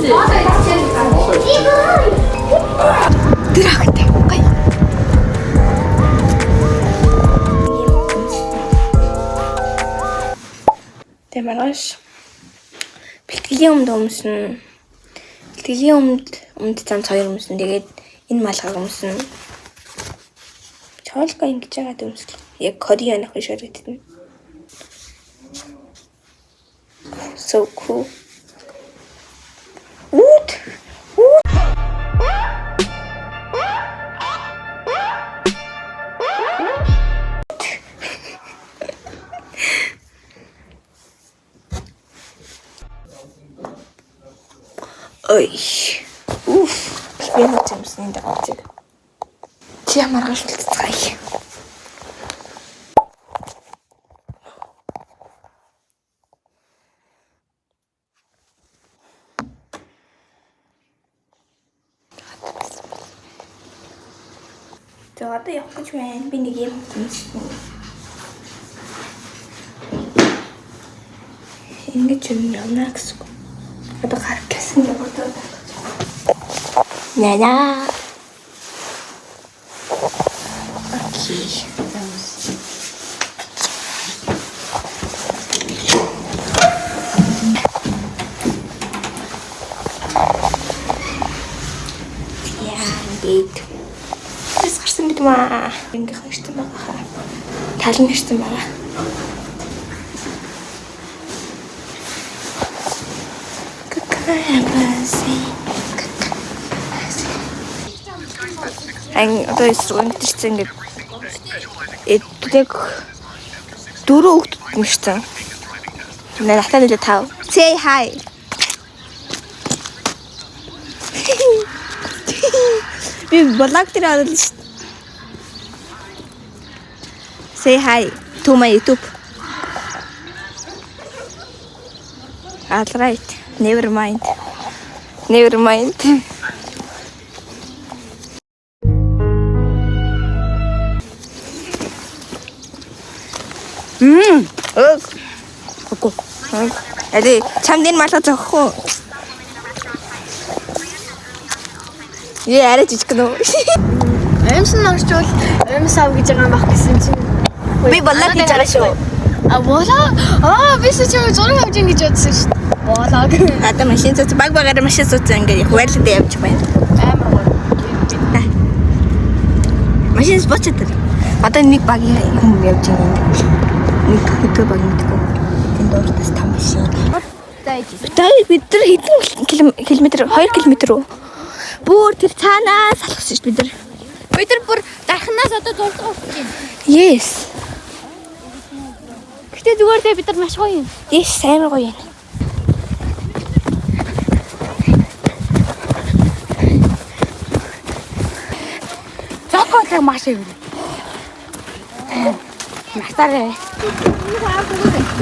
Тэр агтай гоё. Тэгээ маргааш бэлтгэлийн өмд өмснө. Бэлтгэлийн өмд өмд цамц хоёр өмснө. Тэгээд энэ малгайг өмснө. Чолко ингэж яагаад өмслөө? Яг Кореан ах биш гэдэг нь. So cool. Үт. Үт. Ой. Уф. Би нэг юмсны дагцыг. Чи маргааш үлдцгаая. За одоо явах гэж байна. Би нэг юм юмсан. Ингэж юм явна гэсэн үг. Одоо гарах гэсэн юм бодоод. Няня. Окей. Яа, ингээд. Тэс гарсан мэт маа. Ингээ хоёртон байгаа хаа. Тал нь ирсэн байгаа. Ан одоо эсрэг ингээд эднийг дөрөв хүүхэд мэрсэн. Надад нэлээ тав. Say hi. Би блог дээр оруулна шүү. Say hi to my YouTube. All right. Never mind. Never mind. Мм. Өг. Үгүй. Али чамд энэ малгай зохих уу? Ээ арай жижиг гэнэ. Уймсан орчвол уймс ав гэж байгаа юм байх гэсэн чинь. Би болоо гэж байгаа шүү. А болоо? Аа би ч юм зураг авч ин гэж бодсон шүү дээ. Болоо. Одоо машин цуц баг багаараа машин цуц ингээд хуваарлаад явж байна. Амар гоё. Машин бочод. Одоо нэг багийн хүн явж байгаа юм. Нэг хөдөө баг мэдгүй. Тэнд урдаас там машин. За Одоо бид нар хэдэн километр 2 км үү? Бүр тэр цаанаас алхсан шүү дээ бид нар. Бид нар бүр дархнаас одоо зурдаг болж байна. Yes. Гэтэ зүгээр дээ бид нар маш гоё юм. Yes, амар гоё юм. Зокоолог маш их. Насаарэ.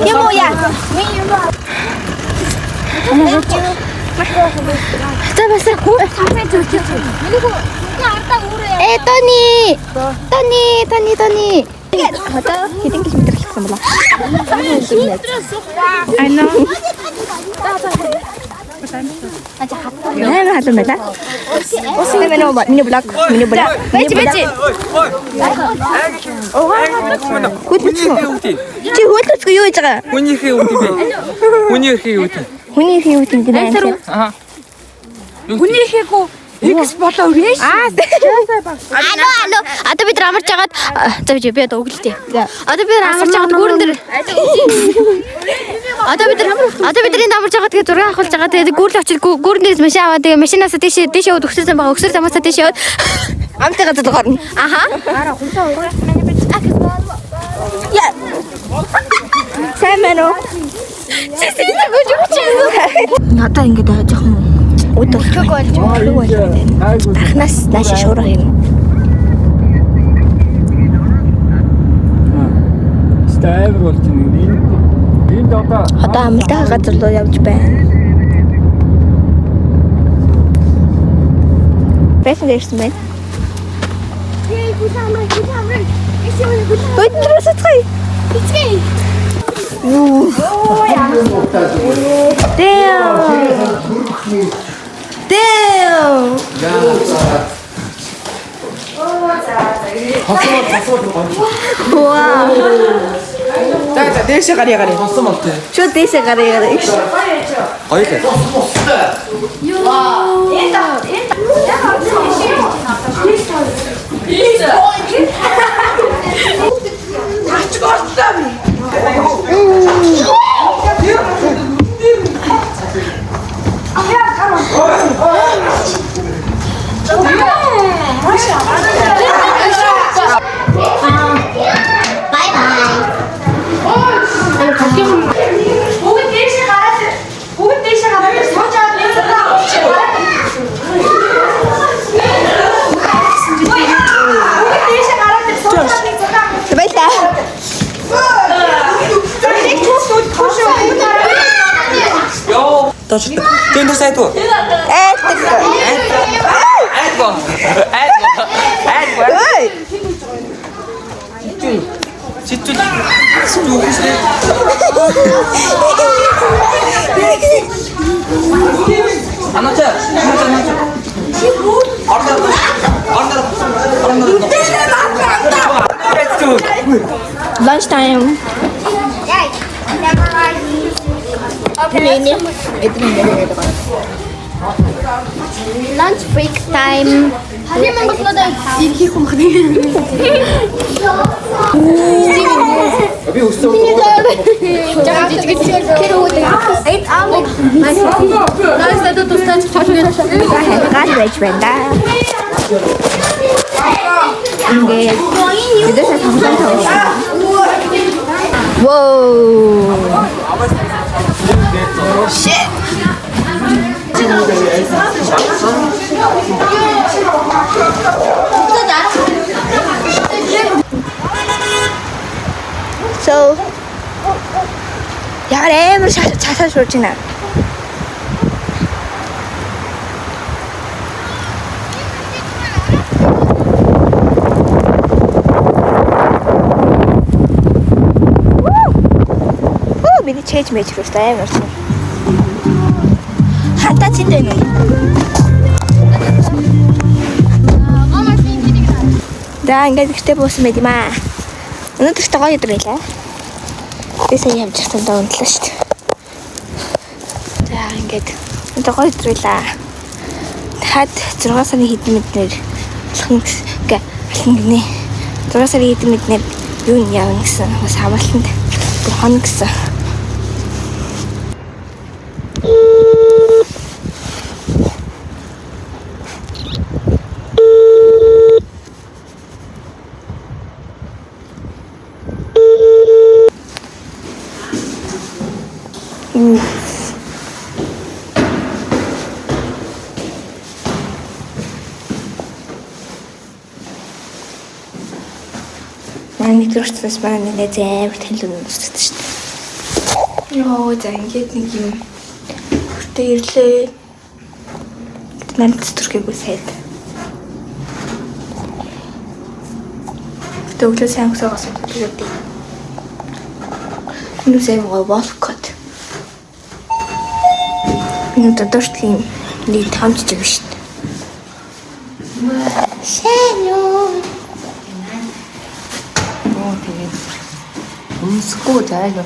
Юм уу яа? За бас Э Тони. Тони, Тони, Тони. Одоо хэдэн километр алхсан болоо? I know. Амар халуун байлаа. Ус юм байна уу? Миний блог, миний блог. Бэж бэж. Хүлээцгүй. Чи хүлээцгүй юу хийж байгаа? Хүнийхээ юу гэдэг бэ? Хүнийхээ юу гэдэг? Хүний их юу гэдэг юм бэ? Аа. Хүнийхээгүй X болоо өрөөш. Аа. Алло, алло. Одоо бид нар амарч агаад за би би одоо өглөлтөө. Одоо бид нар амарч агаад гүрэн дээр Одоо бид нар энд амарч агаад тэгээ зураг авахулж байгаа. Тэгээ гүрл очиж гүрэн дээрээс машин аваад тэгээ машинаас тийш тийш яваад өксөр зам байгаа. Өксөр замаасаа тийш яваад Амтай газар гарна. Аха. Яа. Сайн байна уу? Чи сэнэ гүж өгч юм. Надаа ингээд жоохон үд болчих болж байна. Дархнаас нааш шуурах юм. Стайвер болж байна. Энд энд одоо Одоо амлалтын газар руу явж байна. Байсан дээрсэн байна. Өдрөөс цацгая. Бицгээ. Damn. Damn. Вау. За за дээшээ гарья гарья. Шууд дээшээ гараа гараа. Гоё л. Бүгд дээшээ гараад бүгд дээшээ гараад сууж аваад нэг зураг авчих. Бүгд дээшээ гараад сууж аваад нэг зураг авчих. Баярлалаа. Нэг түүх түүх түүх. Доош. Тэр сайдгүй. Айдаг. Айдгүй. Айдгүй. Айдгүй. Ой. Чичүүл. Юу хийсэн? Анаач. Анаач. Орнор. Орнор. Орнор. Lunch time. Lunch break time. Хали Монголнуудаа хийх юм байна. Би өссөн. Жаа жижиг тэр үүдээ. Найс надад тусдаач чашаа. Гал байж байна да. Ингээд бидээсээ тоглоом тоглосон. Воу. Shit. So Яг амар цасаа шуурж байна. Оо миний чэж мэж рүүстэй амар чи. Хантаа зэнд байна уу? За ингээд гэртээ буусан байт юм аа. Өнөөдөр ч гоё өдөр байлаа. Би сая явчихсан даа унтлаа шүү дээ. За ингээд өнөөдөр гоё өдөр байлаа. Дахиад 6 сарын хэдэн мэднэр алхам гэсэн гэ алхам гинэ. 6 сарын хэдэн мэднэр юу н явна гэсэн бас хамаалтанд бүр хоног гэсэн. Манай нэг төрчнөөс манай нэг найз амар танил үнэ өсдөг шүү дээ. Йоо за ингээд нэг юм хүртээ ирлээ. Надад төрхийгүй сайд. Гэтэ өглөө сайн өсөөгөөс тэгээд энэ үс амар гоё волкот. Энэ додортлын нэг том жижиг шүү дээ. Сайн юу? Өмсөхгүй зайлаа.